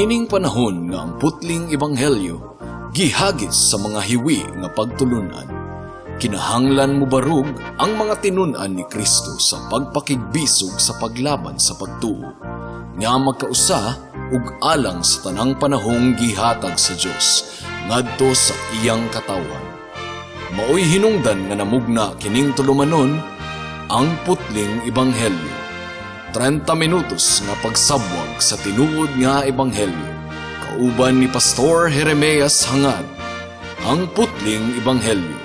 Niining panahon nga ang putling ebanghelyo gihagis sa mga hiwi nga pagtulunan, kinahanglan mobarog ang mga tinun-an ni Kristo sa pagpakigbisog sa paglaban sa pagtuo nga magkausa ug alang sa tanang panahong gihatag sa Dios ngadto sa iyang katawhan. Maoy hinungdan nga namugna kining tulumanon, Ang Putling Ebanghelyo. 30 minutos nga pagsabwag sa tinuod nga ebanghelyo. Kauban ni Pastor Jeremias Hangad. Ang Putling Ebanghelyo.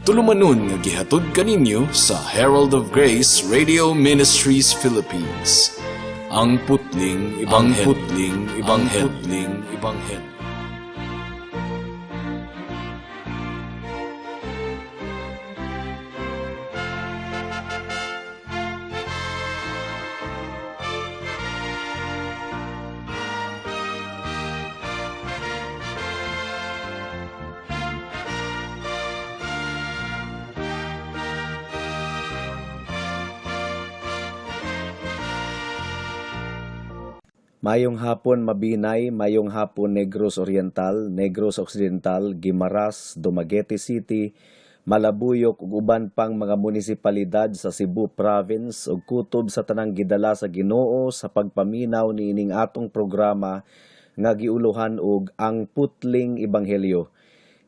Tulumanon nga gihatod kaninyo sa Herald of Grace Radio Ministries Philippines. Ang Putling Ebanghelyo. Ang Putling Ebanghelyo. Ang Putling Ebanghelyo. Mayong hapon, Mabinay, mayong hapon, Negros Oriental, Negros Occidental, Guimaras, Dumaguete City, Malabuyok ug uban pang mga munisipalidad sa Cebu Province ug kutob sa tanang gidala sa Ginoo sa pagpaminaw niining atong programa nga giuluhan og Ang Putling Ebanghelyo.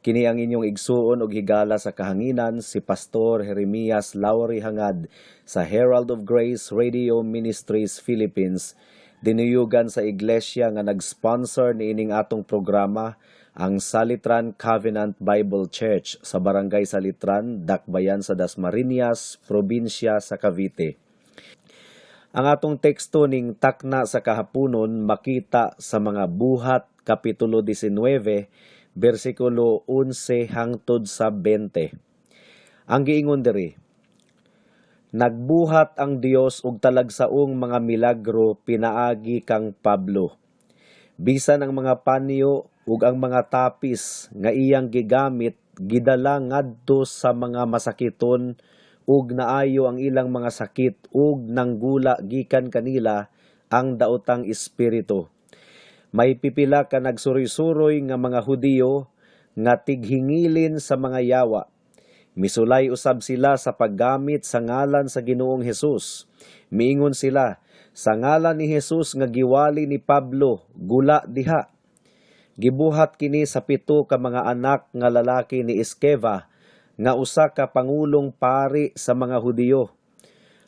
Kini ang inyong igsuon og higala sa kahanginan, si Pastor Jeremias Lowry Hangad sa Herald of Grace Radio Ministries Philippines. Dinuyugan sa iglesia nga nag-sponsor niining atong programa, ang Salitran Covenant Bible Church sa Barangay Salitran, Dakbayan sa Dasmariñas, probinsya sa Cavite. Ang atong teksto ning takna sa kahaponon makita sa mga Buhat Kapitulo 19, bersikulo 11 hangtod sa 20. Ang giingon diri, "Nagbuhat ang Dios og talagsaong mga milagro pinaagi kang Pablo. Bisan ang mga panyo ug ang mga tapis nga iyang gigamit gidala ngadto sa mga masakiton ug naayo ang ilang mga sakit ug nanggula gikan kanila ang daotang espiritu. May pipila ka nagsuroy-suroy nga mga Hudiyo nga tighingilin sa mga yawa. Misulay usab sila sa paggamit sa ngalan sa Ginoong Hesus. Miingon sila, 'Sa ngalan ni Hesus nga giwali ni Pablo, gula diha.' Gibuhat kini sa 7 ka mga anak nga lalaki ni Eskeva nga usa ka pangulong pari sa mga Hudiyo.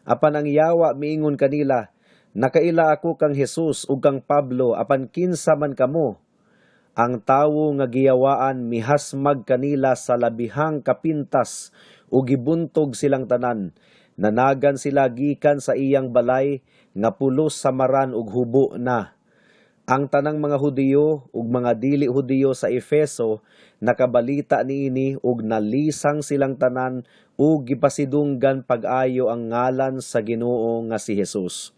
Apan ang yawa miingon kanila, 'Nakaila ako kang Hesus ug kang Pablo, apan kinsa man kamo?' Ang tawo nga giyawaan mihasmag kanila sa labihang kapintas ug gibuntog silang tanan. Nanagan sila gikan sa iyang balay nga pulos samaran ug hubo na. Ang tanang mga Hudiyo ug mga dili Hudiyo sa Efeso nakabalita niini ug nalisang silang tanan ug gipasidunggan pag-ayo ang ngalan sa Ginoo nga si Hesus.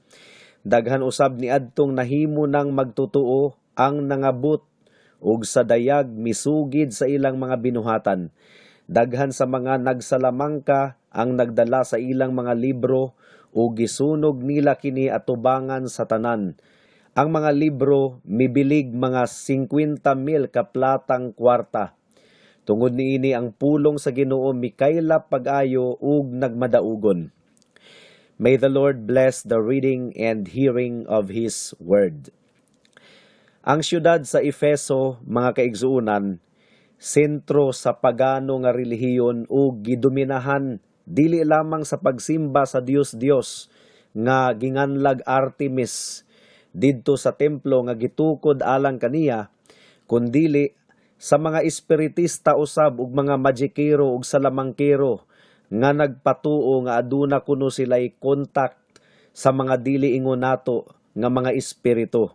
Daghan usab niadtong nahimo nang magtutuo ang nangabot ug sa dayag misugid sa ilang mga binuhatan. Daghan sa mga nagsalamangka ang nagdala sa ilang mga libro ug gisunog nila kini atubangan sa tanan. Ang mga libro mibilig mga 50,000 ka platang kwarta. Tungod niini ang pulong sa Ginoo mikaylap pag-ayo ug nagmadaugon." May the Lord bless the reading and hearing of His Word. Ang siyudad sa Efeso, mga kaigsuonan, sentro sa pagano nga relihiyon ug gidominahan dili lamang sa pagsimba sa Dios-Dios nga ginganlag Artemis didto sa templo nga gitukod alang kaniya, kundili sa mga espiritista usab ug mga majikero ug salamangkero nga nagpatuo nga aduna kuno sila'y contact sa mga dili ingon nato nga mga espiritu.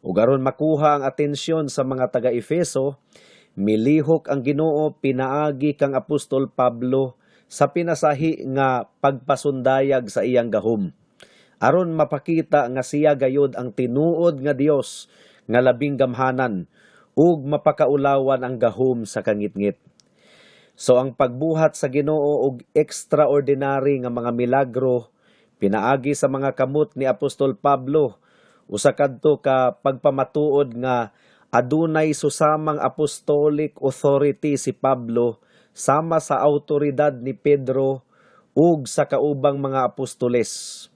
Ug aron makuha ang atensyon sa mga taga-Efeso, milihok ang Ginoo pinaagi kang Apostol Pablo sa pinasahi nga pagpasundayag sa iyang gahom. Aron mapakita nga siya gayod ang tinuod nga Dios nga labing gamhanan ug mapakaulawan ang gahom sa kangitngit. So ang pagbuhat sa Ginoo og extraordinary nga mga milagro pinaagi sa mga kamot ni Apostol Pablo Usa kadto ka pagpamatuod nga adunay susamang apostolic authority si Pablo sama sa autoridad ni Pedro ug sa kaubang mga apostoles.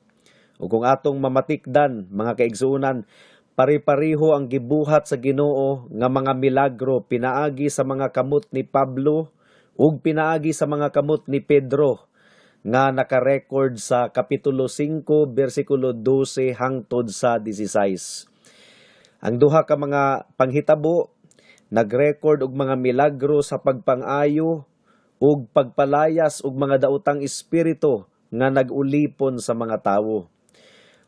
Ug kung atong mamatikdan, mga kaigsuonan, pare-pareho ang gibuhat sa Ginoo nga mga milagro pinaagi sa mga kamot ni Pablo ug pinaagi sa mga kamot ni Pedro nga naka-record sa Kapitulo 5 bersikulo 12 hangtod sa 16. Ang duha ka mga panghitabo nag-record og mga milagro sa pagpangayo ug pagpalayas og mga daotang espiritu nga nag-ulipon sa mga tawo.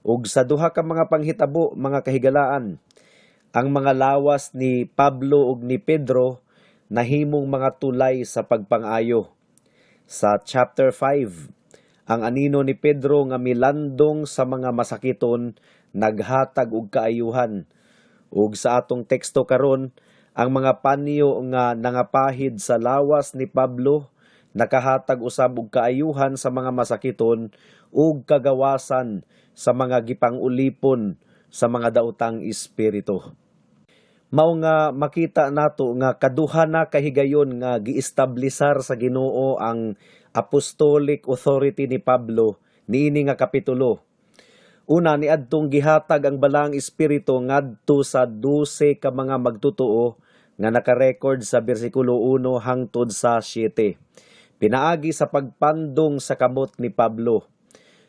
Ug sa duha ka mga panghitabo, mga kahigalaan, ang mga lawas ni Pablo ug ni Pedro nahimong mga tulay sa pagpangayo. Sa chapter 5, ang anino ni Pedro nga milandong sa mga masakiton naghatag og kaayuhan. Ug sa atong teksto karon, ang mga panyo nga nangapahid sa lawas ni Pablo nakahatag usab og kaayuhan sa mga masakiton ug kagawasan sa mga gipangulipon sa mga daotang espiritu. Mao nga makita nato nga kaduha na kahigayon nga giestablisar sa Ginoo ang apostolic authority ni Pablo niini nga kapitulo. Una, niadtong gihatag ang Balaang Espiritu ngadto sa 12 ka mga magtutuo nga naka-record sa bersikulo 1 hangtod sa 7, pinaagi sa pagpandong sa kamot ni Pablo.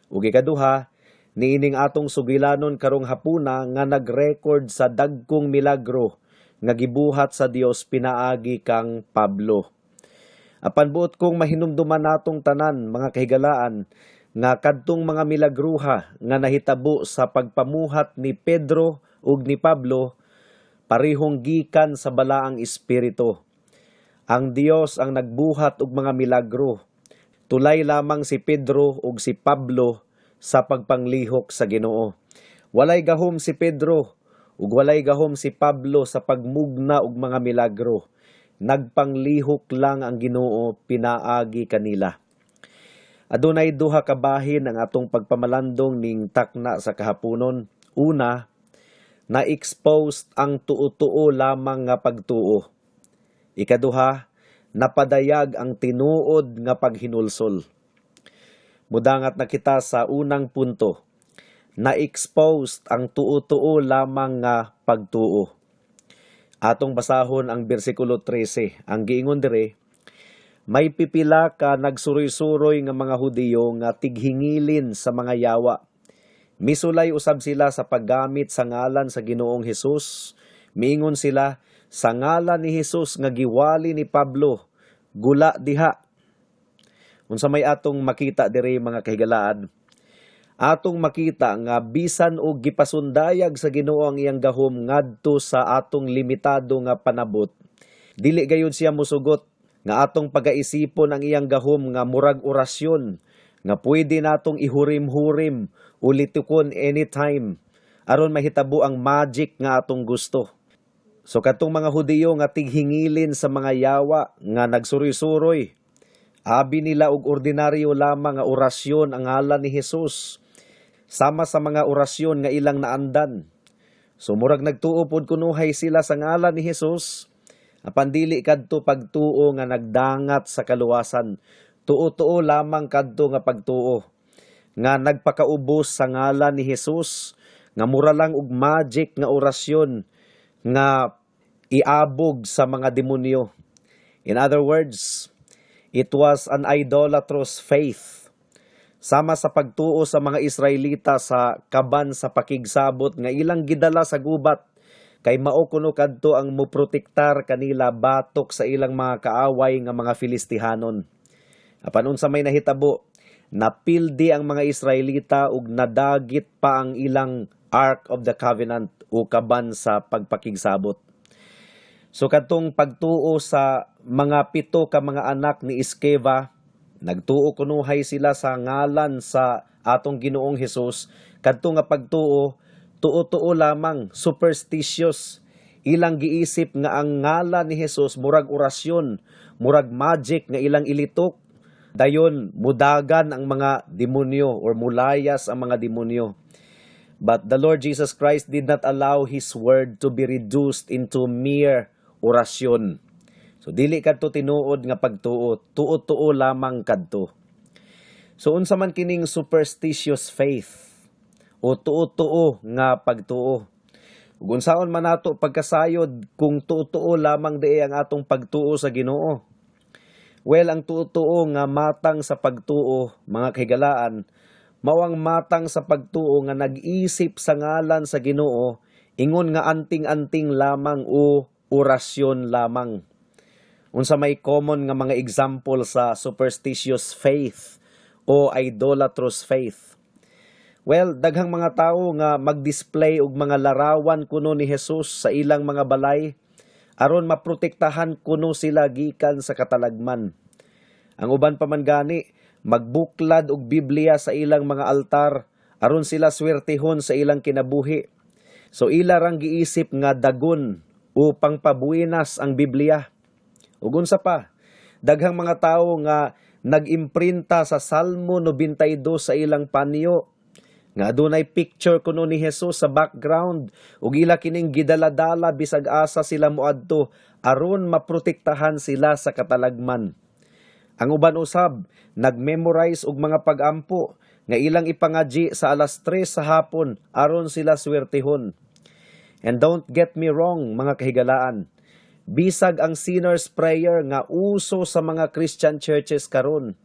Ug ikaduha, niining atong sugilanon karong hapuna nga nag-record sa dagkong milagro nga gibuhat sa Dios pinaagi kang Pablo. Apan buot kong mahinumduman natong tanan, mga kahigalaan, nga kadtong mga milagruha nga nahitabo sa pagpamuhat ni Pedro ug ni Pablo parehong gikan sa Balaang Espiritu. Ang Dios ang nagbuhat og mga milagro. Tulay lamang si Pedro ug si Pablo sa pagpanglihok sa Ginoo. Walay gahom si Pedro ug walay gahom si Pablo sa pagmugna og mga milagro. Nagpanglihok lang ang Ginoo pinaagi kanila. Adunay duha ka bahin ang atong pagpamalandong ning takna sa kahaponon. Una, na-exposed ang tuo-tuo lamang nga pagtuo. Ikaduha, napadayag ang tinuod nga paghinulsol. Mudangat na kita sa unang punto. Na-exposed ang tuo-tuo lamang nga pagtuo. Atong basahon ang bersikulo 13. Ang giingon dire, "May pipila ka nagsuroy-suroy nga mga Hudiyo nga tighingilin sa mga yawa. Misulay usab sila sa paggamit sa ngalan sa Ginoong Hesus. Miingon sila, 'Sa ngalan ni Hesus nga giwali ni Pablo, gula diha.'" Unsa may atong makita diri, mga kahigalaan? Atong makita nga bisan og gipasundayag sa Ginoo ang iyang gahom ngadto sa atong limitado nga panabot, dili gayud siya musugot nga atong pagaisipon ang iyang gahom nga murag orasyon nga pwede natong ihurim-hurim o litukon anytime aron mahitabo ang magic nga atong gusto. So katong mga Hudiyo nga tighingilin sa mga yawa nga nagsuroy-suroy, abi nila og ordinaryo lamang nga orasyon ang ngalan ni Hesus sama sa mga orasyon nga ilang naandan. So murag nagtuo pod kunuhay sila sa ngalan ni Hesus, apan dili kadto pagtuo nga nagdangat sa kaluwasan. Tuo-tuo lamang kadto nga pagtuo nga nagpakaubos sa ngalan ni Hesus nga mura lang og magic nga orasyon nga iabog sa mga demonyo. In other words, it was an idolatrous faith. Sama sa pagtuo sa mga Israelita sa kaban sa pakigsabot nga ilang gidala sa gubat kay mao kuno kadto ang muprotektar kanila batok sa ilang mga kaaway nga mga Filistihanon. Apan unsa may nahitabo, napildi ang mga Israelita ug nadagit pa ang ilang Ark of the Covenant o kaban sa pagpakigsabot. So kadtong pagtuo sa mga pito ka mga anak ni Esceva, nagtuo kunuhay sila sa ngalan sa atong Ginoong Hesus, kadto nga pagtuo, tuo-tuo lamang, superstitious. Ilang giisip nga ang ngalan ni Hesus murag orasyon, murag magic nga ilang ilitok. Dayon mudagan ang mga demonyo or mulayas ang mga demonyo. But the Lord Jesus Christ did not allow His word to be reduced into mere orasyon. So dili kadto tinuod nga pagtuo, tuo-tuo lamang kadto. So unsa man kining superstitious faith o tuo-tuo nga pagtuo? Ug unsaon man nato pagkasayod kung tuo-tuo lamang diay ang atong pagtuo sa Ginoo? Well, ang tuo-tuo nga matang sa pagtuo, mga kahigalaan, mao ang matang sa pagtuo nga nag-isip sa ngalan sa Ginoo ingon nga anting-anting lamang o orasyon lamang. Unsa may common nga mga example sa superstitious faith o idolatrous faith? Well, daghang mga tawo nga mag-display og mga larawan kuno ni Jesus sa ilang mga balay aron maprotektahan kuno sila gikan sa katalagman. Ang uban pa man gani magbuklad og Biblia sa ilang mga altar aron sila swertehon sa ilang kinabuhi. So ila rang giisip nga dagon o pangpabuenas ang Biblia. Ug unsa pa, daghang mga tawo nga nag-imprinta sa Salmo 92 sa ilang panyo nga adunay picture kuno ni Jesus sa background ug ila kining gidaladala bisag asa sila moadto aron maprotektahan sila sa katalagman. Ang uban usab nag-memorize og mga pag-ampo nga ilang ipangadyi sa alas 3 sa hapon aron sila swertehon. And don't get me wrong, mga kahigalaan. Bisag ang sinner's prayer nga uso sa mga Christian churches karon,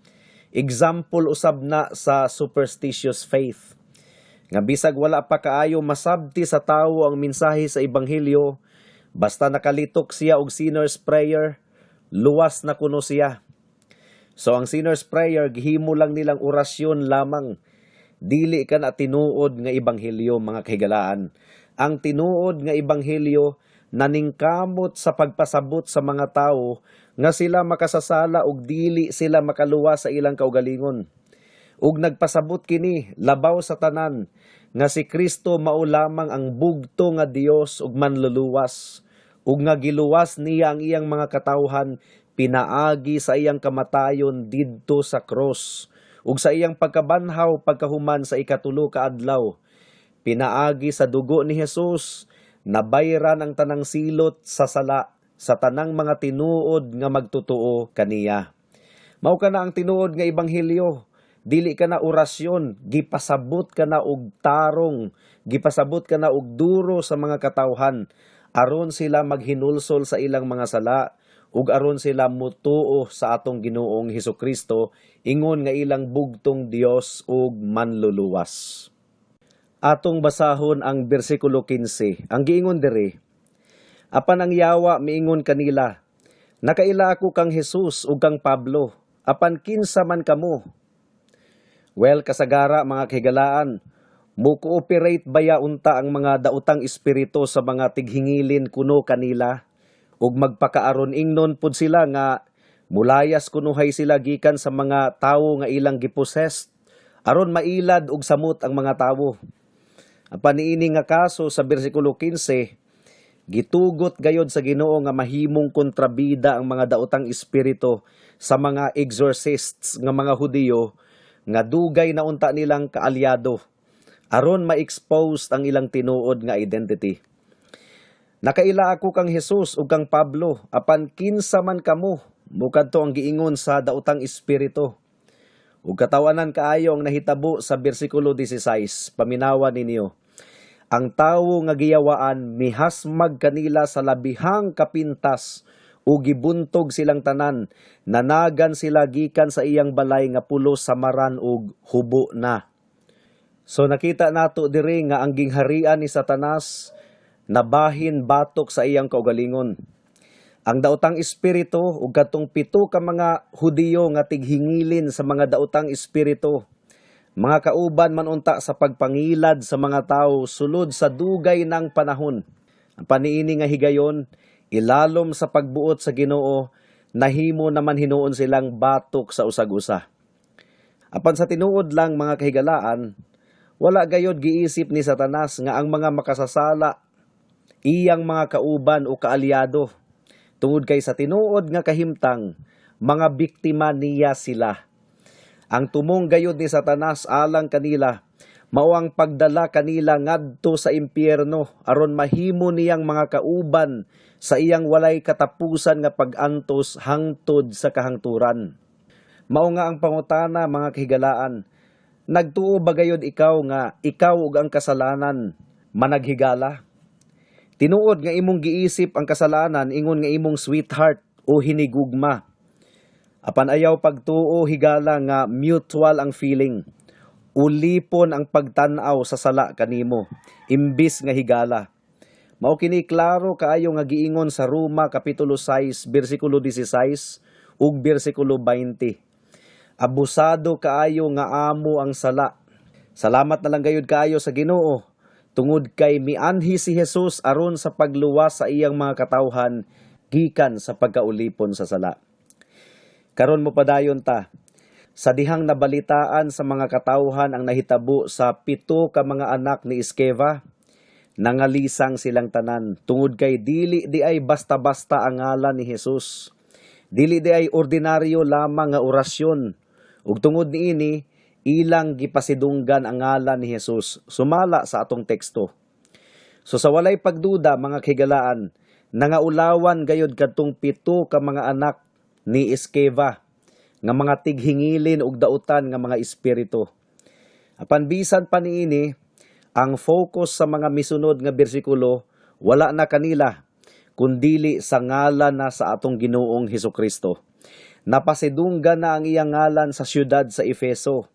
example usab na sa superstitious faith. Nga bisag wala pa kaayo masabti sa tawo ang mensahe sa ebanghelyo, basta nakalitok siya og sinner's prayer, luwas na kuno siya. So ang sinner's prayer gihimo lang nilang orasyon lamang. Dili kana tinuod nga ebanghelyo, mga kahigalaan. Ang tinuod nga ebanghelyo naningkamot sa pagpasabot sa mga tawo nga sila makasasala ug dili sila makaluwas sa ilang kaugalingon. Ug nagpasabot kini labaw sa tanan nga si Kristo mao lamang ang bugto nga Dios ug manluluwas ug nga giluwas niya ang iyang mga katawhan pinaagi sa iyang kamatayon didto sa cross ug sa iyang pagkabanhaw pagkahuman sa ikatulo ka adlaw. Pinaagi sa dugo ni Jesus, nabayran ang tanang silot sa sala sa tanang mga tinuod nga magtutuo kaniya. Mao kana ang tinuod nga ebanghelyo. Dili kana orasyon, gipasabot kana og tarong, gipasabot kana og duro sa mga katawhan aron sila maghinulsol sa ilang mga sala ug aron sila mutuo sa atong Ginoong Hesukristo ingon nga ilang bugtong Dios ug manluluwas. Atong basahon ang bersikulo 15. Ang giingon diri, "Apan ang yawa miingon kanila, 'Nakaila ako kang Jesus ug kang Pablo, apan kinsa man kamo?'" Well, kasagara, mga kahigalaan, mo cooperate baya unta ang mga daotang espiritu sa mga tighingilin kuno kanila ug magpakaaron ingnon pud sila nga mulayas kunuhay sila gikan sa mga tawo nga ilang gipossessed aron mailad og samot ang mga tawo? Apan niini nga kaso sa bersikulo 15, gitugot gayod sa Ginoo nga mahimong kontrabida ang mga daotang espiritu sa mga exorcists nga mga Hudiyo nga dugay na unta nilang kaalyado aron ma-expose ang ilang tinuod nga identity. "Nakaila ako kang Jesus ug kang Pablo, apan kinsa man kamo?" mukadto ang giingon sa daotang espiritu. Ug katawanan kaayo ang nahitabo sa bersikulo 16, paminawa ninyo. "Ang tawo nga giyawaan mihasmag kanila sa labihang kapintas ug gibuntog silang tanan, nanagan sila gikan sa iyang balay nga pulos samaran ug hubo na." So nakita nato diri nga ang gingharian ni Satanas nabahin batok sa iyang kaugalingon. Ang daotang espiritu ug kadtong pito ka mga Hudiyo nga tighingilin sa mga daotang espiritu, mga kauban man unta sa pagpangilad sa mga tawo sulod sa dugay ng panahon. Apan niini nga higayon, ilalom sa pagbuot sa Ginoo, nahimo naman hinuon silang batok sa usag-usa. Apan sa tinuod lang, mga kahigalaan, wala gayod giisip ni Satanas nga ang mga makasasala iyang mga kauban o kaalyado. Tungod kay sa tinuod nga kahimtang, mga biktima niya sila. Ang tumong gayod ni Satanas alang kanila, Mao ang pagdala kanila ngadto sa impyerno aron mahimo niyang mga kauban sa iyang walay katapusan nga pag-antos hangtod sa kahangturan. Mao nga ang pangutana, mga kahigalaan, nagtuo ba gayod ikaw nga ikaw ug ang kasalanan managhigala? Tinuod nga imong giisip ang kasalanan ingon nga imong sweetheart o hinigugma. Apan ayaw pagtuo, higala, nga mutual ang feeling. Ulipon ang pagtan-aw sa sala kanimo imbis nga higala. Mao kini klaro kaayo nga giingon sa Roma kapitulo 6 bersikulo 16 ug bersikulo 20. Abusado kaayo nga amo ang sala. Salamat na lang gayud kaayo sa Ginoo tungod kay mianhi si Jesus aron sa pagluwas sa iyang mga katawhan gikan sa pagkaulipon sa sala. Karon mo padayon ta. Sa dihang nabalitaan sa mga katawhan ang nahitabo sa pito ka mga anak ni Esceva, nangalisang silang tanan tungod kay dili di ay basta-basta ang ngalan ni Jesus. Dili di ay ordinaryo lamang nga orasyon. Ug tungod niini, ilang gipasidunggan ang ngalan ni Jesus sumala sa atong teksto. So sa walay pagduda, mga kahigalaan, nangaulawan gayod kadtong pito ka mga anak ni Esceva nga mga tighingilin ug dautan nga mga espiritu. Apan bisan pa niini, ang focus sa mga misunod nga bersikulo wala na kanila kundili sa ngalan na sa atong Ginoong Hesukristo. Napasidunggan na ang iyang ngalan sa siyudad sa Efeso.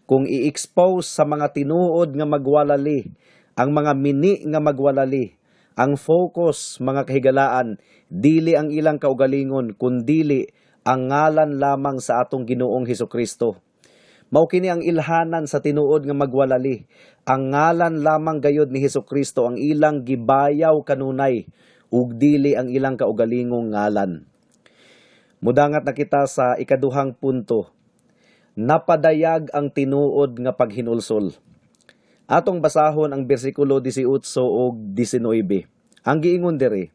Kung i-expose sa mga tinuod nga magwalali, ang mga mini nga magwalali, ang focus, mga kahigalaan, dili ang ilang kaugalingon, kundili ang ngalan lamang sa atong Ginoong Hesukristo. Mao kini ang ilhanan sa tinuod nga magwalali. Ang ngalan lamang gayod ni Hesukristo ang ilang gibayaw kanunay ug dili ang ilang kaugalingong ngalan. Mudangat na kita sa ikaduhang punto. Napadayag ang tinuod nga paghinulsol. Atong basahon ang bersikulo 18 ug 19. Ang giingon diri,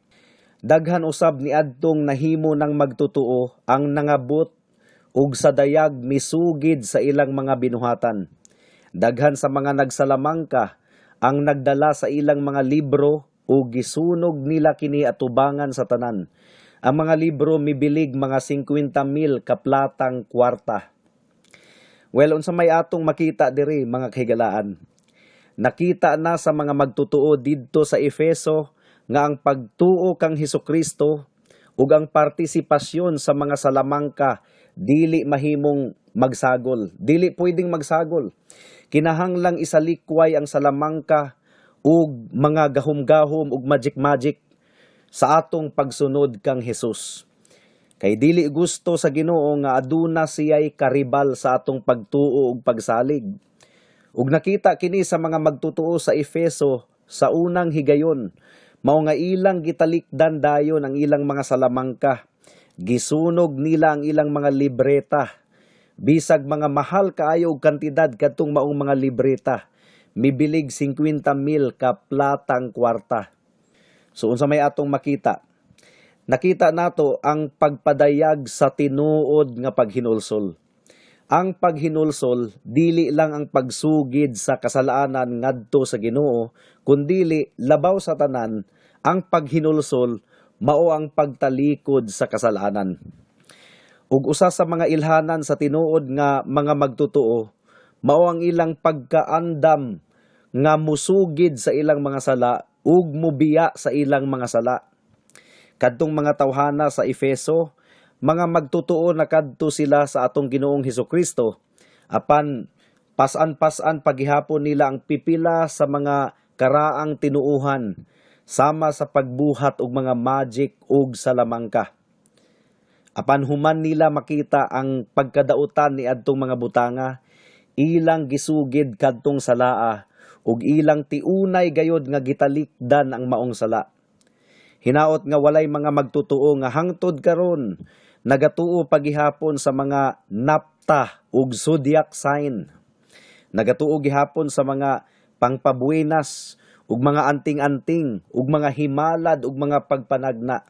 "Daghan usab niadtong nahimo ng magtotoo ang nangabot ug sa dayag misugid sa ilang mga binuhatan. Daghan sa mga nagsalamangka ang nagdala sa ilang mga libro ug gisunog nila kini atubangan sa tanan. Ang mga libro mibilig mga 50,000 kaplatang kwarta." Well, unsa may atong makita diri, mga kahigalaan? Nakita na sa mga magtotoo didto sa Efeso nga ang pagtuo kang Hesukristo ug ang partisipasyon sa mga salamangka dili mahimong magsagol. Dili pwedeng magsagol. Kinahanglang isalikway ang salamangka ug mga gahom-gahom ug magic-magic sa atong pagsunod kang Jesus. Kay dili gusto sa Ginoo nga aduna siya'y karibal sa atong pagtuo ug pagsalig. Ug nakita kini sa mga magtotoo sa Efeso sa unang higayon. Mao nga ilang gitalikdan dayon ang ilang mga salamangka. Gisunog nila ang ilang mga libreta. Bisag mga mahal kaayo og kantidad kadtong maong mga libreta. Mibilig 50 mil ka platang kwarta. So unsa may atong makita? Nakita nato ang pagpadayag sa tinuod nga paghinulsol. Ang paghinulsol dili lang ang pagsugid sa kasalanan ngadto sa Ginoo, kundili labaw sa tanan, ang paghinulsol mao ang pagtalikod sa kasalanan. Ug usa sa mga ilhanan sa tinuod nga mga magtotoo mao ang ilang pagkaandam nga musugid sa ilang mga sala ug mubiya sa ilang mga sala. Kadtong mga tawhana sa Efeso, mga magtotoo na kadto sila sa atong Ginoong Hesukristo, apan pasan-pasan paghihapon nila ang pipila sa mga karaang tinuuhan sama sa pagbuhat og mga magic ug salamangka. Apan human nila makita ang pagkadautan ni adtong mga butanga, ilang gisugid kadtong salaa ug ilang tiunay gayod nga gitalikdan ang maong sala. Hinaot nga walay mga magtotoo nga hangtod karon nagatuo pagihapon sa mga napta ug zodiac sign. Nagatuo gihapon sa mga pangpabuenas ug mga anting-anting ug mga himalad ug mga pagpanagna.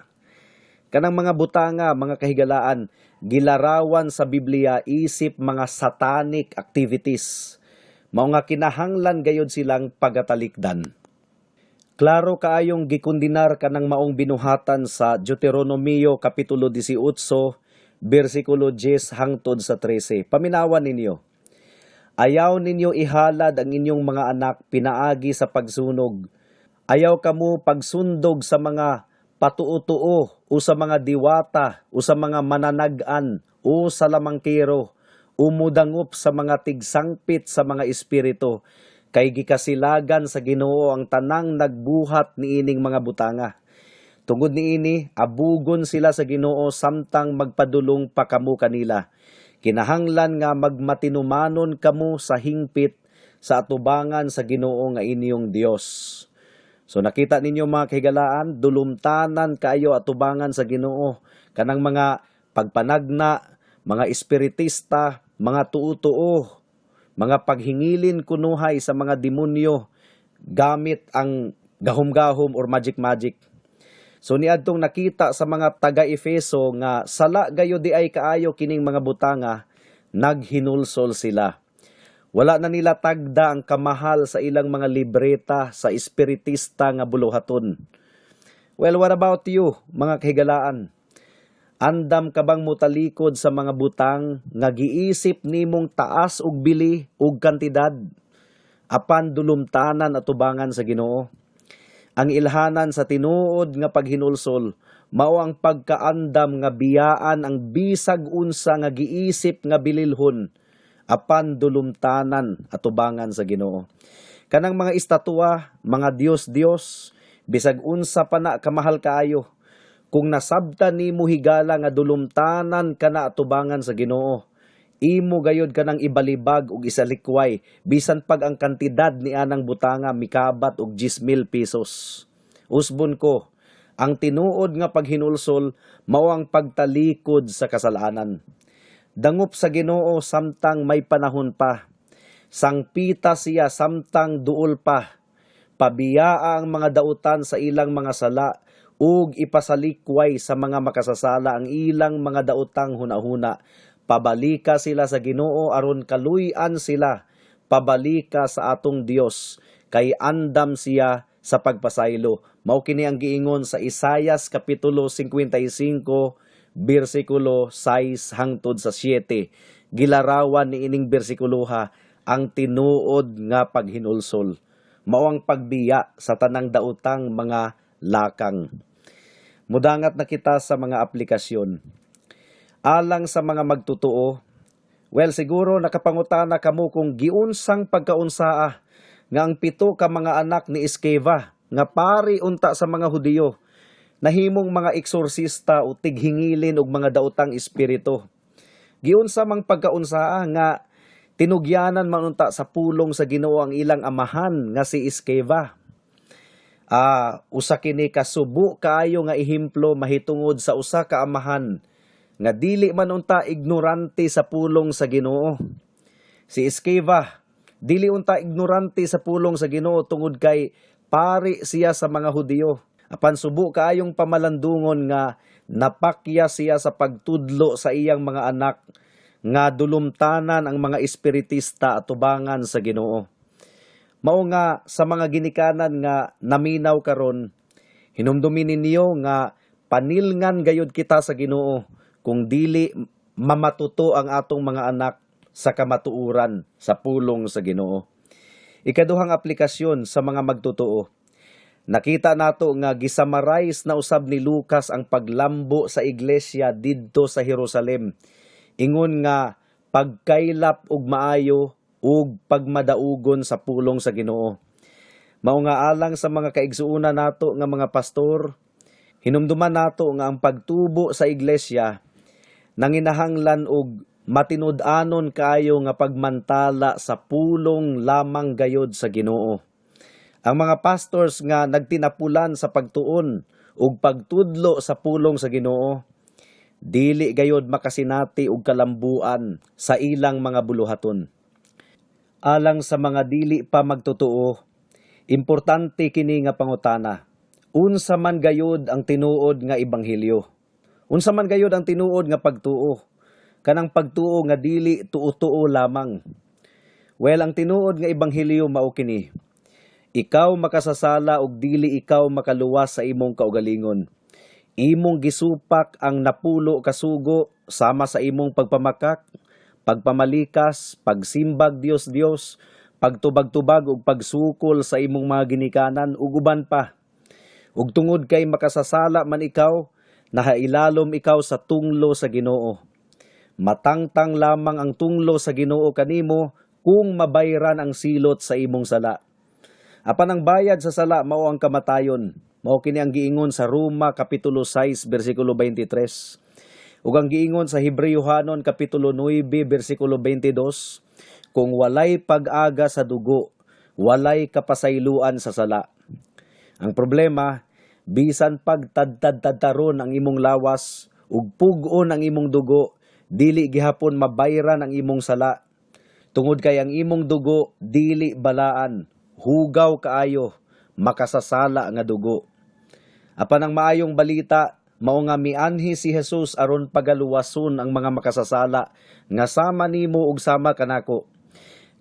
Kanang mga butanga, mga kahigalaan, gilarawan sa Biblia isip mga satanic activities. Mao nga kinahanglan gayod silang pagatalikdan. Klaro kaayong gikundinar kanang maong binuhatan sa Deuteronomio kapitulo 18 bersikulo 10 hangtod sa 13. Paminawan ninyo. Ayaw ninyo ihalad ang inyong mga anak pinaagi sa pagsunog. Ayaw kamo pagsundog sa mga patuo-tuo o sa mga diwata o sa mga mananag-an o sa lamangkero o mudangop sa mga tigsangpit sa mga espiritu, kay gikasilagan sa Ginoo ang tanang nagbuhat niining mga butanga. Tungod niini, abugon sila sa Ginoo samtang magpadulong pa kamo kanila. Kinahanglan nga magmatinumanon kamo sa hingpit sa atubangan sa Ginoo nga inyong Dios. So nakita ninyo, mga kahigalaan, dulumtanan kaayo atubangan sa Ginoo kanang mga pagpanagna, mga espiritista, mga tuo-tuo, mga paghingilin kunuhay sa mga demonyo gamit ang gahom-gahom or magic-magic. So niadtong nakita sa mga taga-Efeso nga sala gayod diay kaayo kining mga butanga, naghinulsol sila. Wala na nila tagda ang kamahal sa ilang mga libreta sa espiritista nga buluhaton. Well, what about you, mga kahigalaan? Andam ka bang mutalikod sa mga butang nga giisip nimong taas og bili og kantidad apan dulumtanan atubangan sa Ginoo? Ang ilhanan sa tinuod nga paghinulsol mao ang pagkaandam nga biyaan ang bisag unsa nga giisip nga bililhon apan dulumtanan atubangan sa Ginoo. Kanang mga estatwa, mga Dios-Dios, bisag unsa pa na kamahal kaayo, kung nasabtan nimo, higala, nga dulumtanan kana atubangan sa Ginoo, imo gayod kanang ibalibag ug isalikway bisan pag ang kantidad ni anang butanga mikabat og 10,000 pesos. Usbon ko, ang tinuod nga paghinulsol mao ang pagtalikod sa kasalanan. Dangop sa Ginoo samtang may panahon pa. Sangpita siya samtang duol pa. Pabiyaa ang mga dautan sa ilang mga sala ug ipasalikway sa mga makasasala ang ilang mga daotang hunahuna. Pabalika sila sa Ginoo aron kaluy-an sila. Pabalika sa atong Dios kay andam siya sa pagpasaylo. Mao kini ang giingon sa Isayas kapitulo 55 bersikulo 6 hangtod sa 7. Gilarawan ni ining bersikuloha ang tinuod nga paghinulsol. Mao ang pagbiya sa tanang daotang mga lakang. Mudangat na kita sa mga aplikasyon. Alang sa mga magtutoo, well, siguro nakapangutana kamo kung giunsang pagkaunsaa nga ang pito ka mga anak ni Esceva nga pari unta sa mga Hudiyo nahimong mga eksorsista o tighingilin og mga daotang espiritu. Giunsa mang pagkaunsaa nga tinugyanan man unta sa pulong sa Ginoo ang ilang amahan nga si Esceva? Usa kini kasubo kaayo nga ehemplo mahitungod sa usa ka amahan nga dili man unta ignorante sa pulong sa Ginoo. Si Esceva dili unta ignorante sa pulong sa Ginoo tungod kay pari siya sa mga Hudiyo. Apan subo kaayong pamalandungon nga napakya siya sa pagtudlo sa iyang mga anak nga dulumtanan ang mga espiritista atubangan sa Ginoo. Mao nga sa mga ginikanan nga naminaw karon, hinumdumi ninyo nga panilngan gayud kita sa Ginoo kung dili mamatuto ang atong mga anak sa kamatuoran sa pulong sa Ginoo. Ikaduhang aplikasyon sa mga magtotoo. Nakita nato nga gisummarize na usab ni Lucas ang paglambo sa iglesia didto sa Jerusalem. Ingon nga pagkaylap og maayo ug pagmadaugon sa pulong sa Ginoo. Mao nga alang sa mga kaigsuonan nato nga mga pastor, hinumduman nato nga ang pagtubo sa iglesia nanginahanglan og matinud-anon kaayo nga pagmantala sa pulong lamang gayod sa Ginoo. Ang mga pastors nga nagtinapulan sa pagtuon ug pagtudlo sa pulong sa Ginoo, dili gayod makasinati og kalambuan sa ilang mga buluhaton. Alang sa mga dili pa magtotoo, importante kini nga pangutana. Unsa man gayod ang tinuod nga ebanghelyo? Unsa man gayod ang tinuod nga pagtuo? Kanang pagtuo nga dili tuo-tuo lamang. Well, ang tinuod nga ebanghelyo mao kini. Ikaw makasasala ug dili ikaw makaluwas sa imong kaugalingon. Imong gisupak ang 10 ka sugo sama sa imong pagpamakak, pagpamalikas, pagsimbag Dios-Dios, pagtubag-tubag ug pagsukol sa imong mga ginikanan ug uban pa. Ug tungod kay makasasala man ikaw, nahailalom ikaw sa tunglo sa Ginoo. Matangtang lamang ang tunglo sa Ginoo kanimo kung mabayran ang silot sa imong sala. Apan ang bayad sa sala mao ang kamatayon. Mao kini ang giingon sa Roma kapitulo 6 bersikulo 23. Ug ang giingon sa Hebreohanon kapitulo 9 bersikulo 22, kung walay pag-aga sa dugo, walay kapasayloan sa sala. Ang problema, bisan pagtadtad-tadtaron ang imong lawas ug pug-on ang imong dugo, dili gihapon mabayran ang imong sala. Tungod kay ang imong dugo dili balaan, hugaw kaayo, makasasala nga dugo. Apan ang maayong balita, mao nga mianhi si Jesus aron pagaluwason ang mga makasasala nga sama nimo ug sama kanako.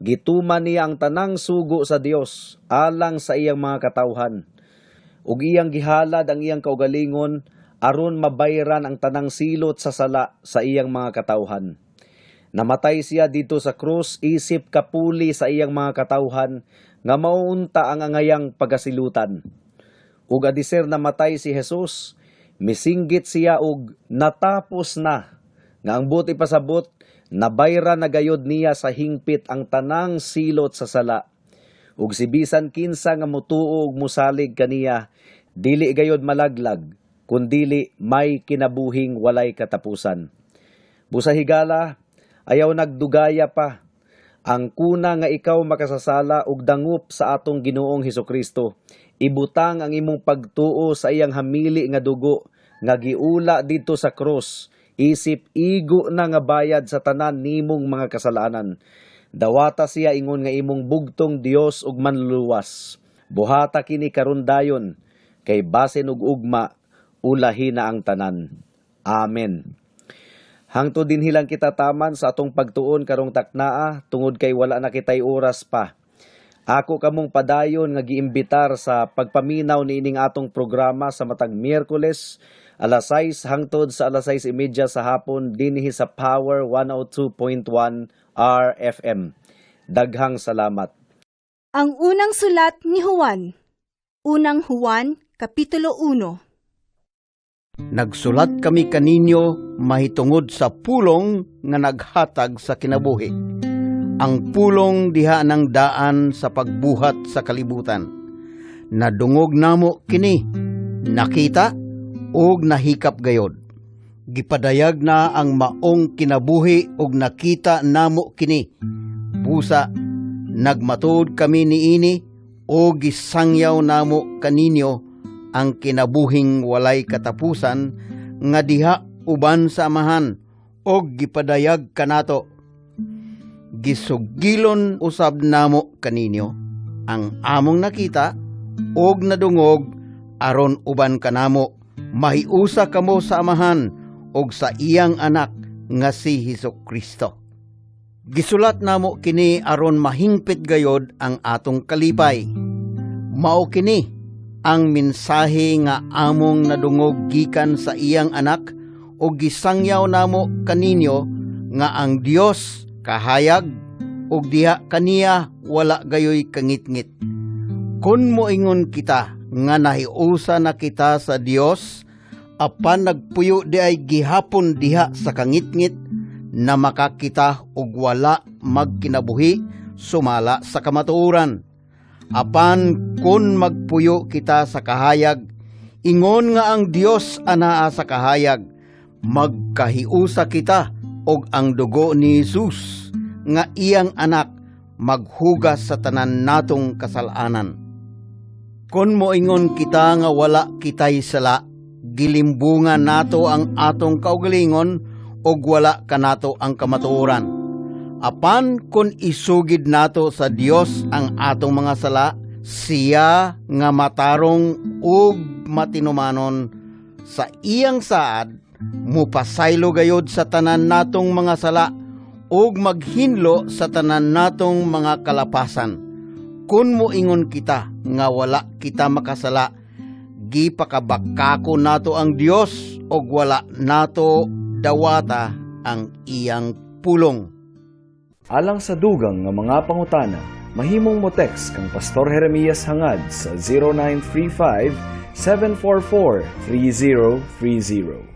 Gituman niya ang tanang sugo sa Dios alang sa iyang mga katawhan. Ug iyang gihalad ang iyang kaugalingon aron mabayran ang tanang silot sa sala sa iyang mga katawhan. Namatay siya didto sa krus isip kapuli sa iyang mga katawhan nga mao unta ang angayang pagasilutan. Ug adiser namatay si Jesus, misinggit siya og "Natapos na." Nga ang buot ipasabot, nabayran na gayod niya sa hingpit ang tanang silot sa sala. Ug si bisan kinsa nga mutuo ug musalig kaniya, dili gayod malaglag, kundili may kinabuhing walay katapusan. Busa higala, ayaw nagdugaya pa. Ang kuna nga ikaw makasasala ug dangop sa atong Ginoong Hesukristo. Ibutang ang imong pagtuo sa iyang hamili nga dugo nga giula didto sa krus isip igo na nga bayad sa tanan nimong mga kasalanan. Dawata siya ingon nga imong bugtong Dios ug Manluluwas. Buhata kini karon dayon kay basin ug ugma ulahi na ang tanan. Amen. Hangtod dinhi lang kita taman sa atong pagtuon karong taknaa tungod kay wala na kitay oras pa. Ako kamong padayon nga giimbitar sa pagpaminaw niining atong programa sa matag Miyerkules alas 6 hangtod sa alas 6:30 sa hapon dinhi sa Power 102.1 RFM. Daghang salamat. Ang unang sulat ni Juan. Unang Juan, Kapitulo 1. Nagsulat kami kaninyo mahitungod sa Pulong nga naghatag sa kinabuhi. Ang Pulong diha ng daan sa pagbuhat sa kalibutan. Nadungog namo kini, nakita ug nahikap gayod. Gipadayag na ang maong kinabuhi ug nakita namo kini. Busa nagmatuod kami niini ug gisangyaw namo kaninyo ang kinabuhing walay katapusan nga diha uban sa Amahan og gipadayag kanato. Gisugilon usab namo kaninyo ang among nakita og nadungog aron uban kanamo mahiusa kamo sa Amahan og sa iyang Anak nga si Hesus Kristo. Gisulat namo kini aron mahingpit gayod ang atong kalipay. Mao kini ang mensahe nga among nadungog gikan sa iyang Anak ug gisangyaw namo kaninyo nga ang Dios kahayag ug diha kaniya wala gayoy kangitngit. Kun moingon kita nga nahiusa na kita sa Dios apan nagpuyo di ay gihapon diha sa kangitngit, na makakita ug wala magkinabuhi sumala sa kamatuoran. Apan kun magpuyo kita sa kahayag, ingon nga ang Dios anaa sa kahayag, magkahiusa kita og ang dugo ni Jesus nga iyang Anak maghugas sa tanan natong kasalanan. Kun moingon kita nga wala kitay sala, gilimbungan nato ang atong kaugalingon og wala kanato ang kamatuoran. Apan kun isugid nato sa Dios ang atong mga sala, siya nga matarong ug matinumanon sa iyang saad, mupasaylo gayod sa tanan natong mga sala ug maghinlo sa tanan natong mga kalapasan. Kun moingon kita nga wala kita makasala, gipakabakako nato ang Dios ug wala nato dawata ang iyang pulong. Alang sa dugang nga mga pangutana, mahimong mo text kang Pastor Jeremias Hangad sa 0935 744 3030.